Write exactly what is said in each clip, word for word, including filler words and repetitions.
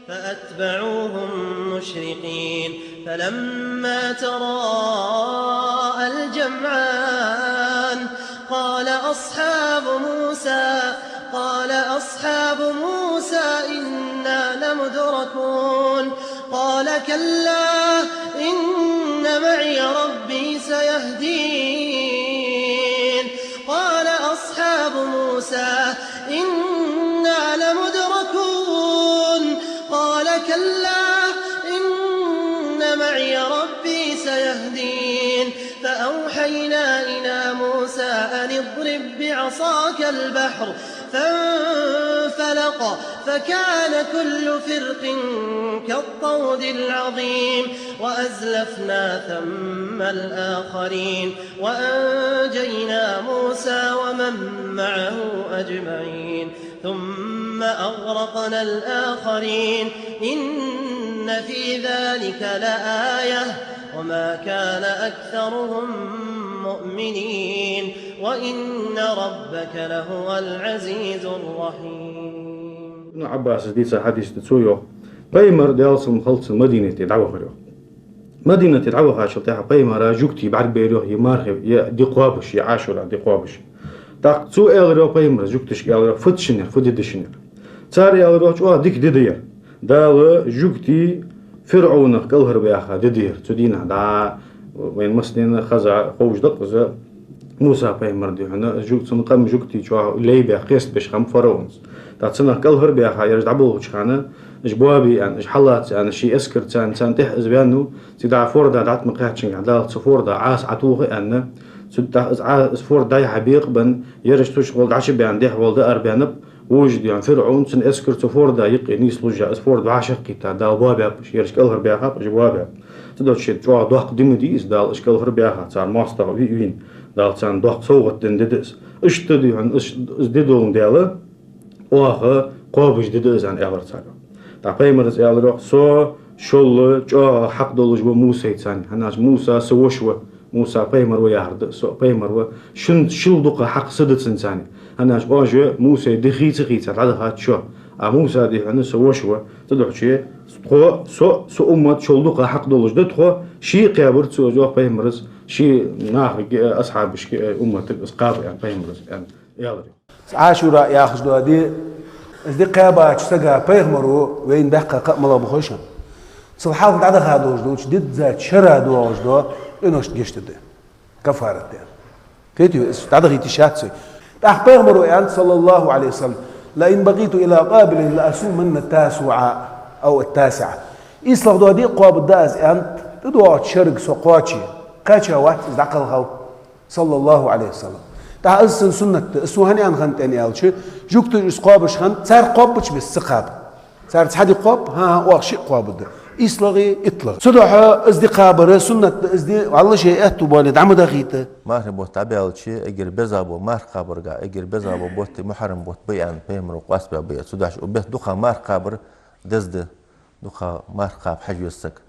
فأتبعوهم مشرقين. فلما تراءى الجمعان قال أصحاب موسى، قال أصحاب موسى إنا لمدركون. قال كلا إن معي ربي سيهدين. قال أصحاب موسى إنا لمدركون. قال كلا إن معي ربي سيهدين. فأوحينا إلى موسى أن اضرب بعصاك البحر فانفلق فكان كل فرق كالطود العظيم وأزلفنا ثم الآخرين وأنجينا موسى ومن معه أجمعين ثم أغرقنا الآخرين إن في ذلك لآية وما كان أكثرهم مؤمنين وإن ربك لهو العزيز الرحيم. Ибн Ӏаббаса дийца хьадис да, цо йоах, пайхамар, Даьла салам хилда цунна, Мадинате дӀавахар йоах. Мадинате дӀавахачул тӀехьагӀа пайхамара жугтий бӀаргабайра йоах, е мархий, е ди кхоабаш, е Ӏашура ди кхоабаш. ТӀаккха цо аьлар йоах пайхамара жугташка, аьлар йоах: «Фуд шун ер, фу ди да шун ер?» Цар аьлар йоах: «ЧӀоагӀа дика ди да ер. Дала жугтий ФирӀавнах кӀалхарбаьха ди да ер». Цу дийнахьа дӀа вайна массанена хеза, ховш да-кх из, Муса пайхамар, дий хьона, жуг-, цун къам жугтий чӀоагӀа лай баьха, кхестабеш хиннаб ФирӀавнас. ТӀаккха цунах кӀалхарбаьха ераш дӀаболхача хана, уж боабе аьнна, уж хьалаца аьнна, ше эскарца аьнна, царна тӀехьа из ваьннав. Цига дӀа форда дӀатӀа ма кхаьчча, Дала цу форда Ӏаса Ӏотоха аьнна, цу тӀа из Ӏа-, из форда дӀай-хьа бекъабенна, ераш цу чу гӀолла дӀачубаьнна, дехьа-вола даар баьннаб, вож, дий хьона, ФирӀавн, цун эскар цу форда юкъе нийслуш, из форда вӀашагӀкхийтта, Дала боабаьб уж, ераш кӀалхарбаьхаб, уж боабаьб. Цудухьа шоай чӀоагӀа доккха ди ма дий из, Дала уж кӀалхарбаьха, цар моастагӀа ве а вийна, Дала царна доккха совгӀат денна ди да из. Иштта, дий хьона, из, из ди доландаь, оаха кхоабаш ди да из, аьнна, аьлар цар. ТӀаккха пайхамара аьлар йоах: «Со шоллагӀа чӀоагӀа хьакъ долаш ва Мусайца, аьнна, хӀана аьлча Муса са воша ва». Муса пайхамар ва яхар да, со пайхамар ва. Шун шул дукха хьакъ са да цунца, аьнна. ХӀана аьлча оаш Мусай ди хийца-хийца дӀадахац шо. А Муса, дий хьона, са воша ва. Цудухьа тхо, со, са уммат шул дукха хьакъ долаш да тхо. Ше кхаьбар цо, йоах пайхамара, ший нахага, асхьабашка, умматага из кхаба, аьнна, пайхамара, аьнна, аьлар. Ӏашура яхаш дола ди, из ди кхаьбача сага пайхамаро вайна баьккха кхаъ малагӀа ба хой шоана? Цул хьалха дӀадаха долаш долча диззача шера доагӀаш дола къиношта гешт дар да. Каффарат да. Кхетий вай, из дӀадахийта йиш яц вай. ТӀаккха пайхамаро аьннад, صلى الله عليه وسلم: «لئن بقيت إلى قابل لأصومن التاسوعاء أو التاسعة». ИйслагӀа дола ди кхоабаргда аз, аьннад, тӀадоагӀача шерага со кхоаче. Кхаьча вац из дӀакхалхал, صلى الله عليه وسلم. ТӀаккха из цун суннат да. Из цо хӀана аьнна хиннад аьлча, жугташа из кхоабаш хиннад, цар кхоабача беса ца кхаба. Цар цхьа ди кхоаб, хӀа-хӀа, оаха шиъ кхоабаргда. ИйслагӀа, итталагӀа. Цудухьа из ди кхабар суннат да, из ди, валлахӀи, шоай аьттув боале дӀа ма дахийта. Мархий бутт дӀабаьлча, эггара безагӀа бола марха кхабарга, эггара безагӀа бола бутт Мухьаррам бутт ба аьнна, пайхамаро къоастабаь ба ер. Цудухьа укх бетта дукха марха кхабар деза да, дукха марха кхаба хьажа веза саг.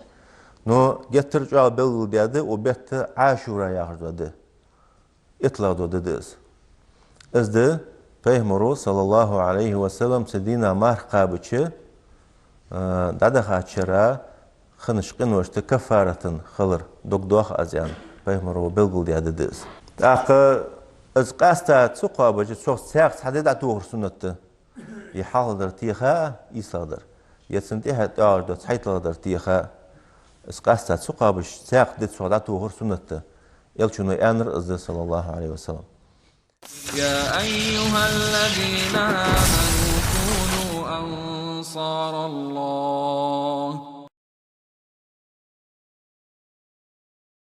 Но геттара чӀоагӀа белгалдаь да укх бетта Ӏашура яхаш дола ди. ИтталагӀа дола ди да из. Из ди пайхамаро, صلى الله عليه وسلم, цу дийнахьа марха кхабача, а, дӀадахача шера хиннача къиношта каффарат хилар дог доах аз, аьнна, пайхамаро белгалдаь ди да из. ТӀаккха из къаьстта ца кхоабача, цох цхьаькха цхьа ди дӀатохар суннат да. Е хьалхагӀдар теха а, ийслагӀдар. Е цунна тӀехьа тӀоагӀаш дола цхьайтталагӀдар теха а. Из къаьстта ца кхоабаш, цхьаькха ди цох дӀатохар суннат да. Элчано аьннар из да, صلى الله عليه وسلم. يا أيها الذين آمنوا كونوا أنصار الله.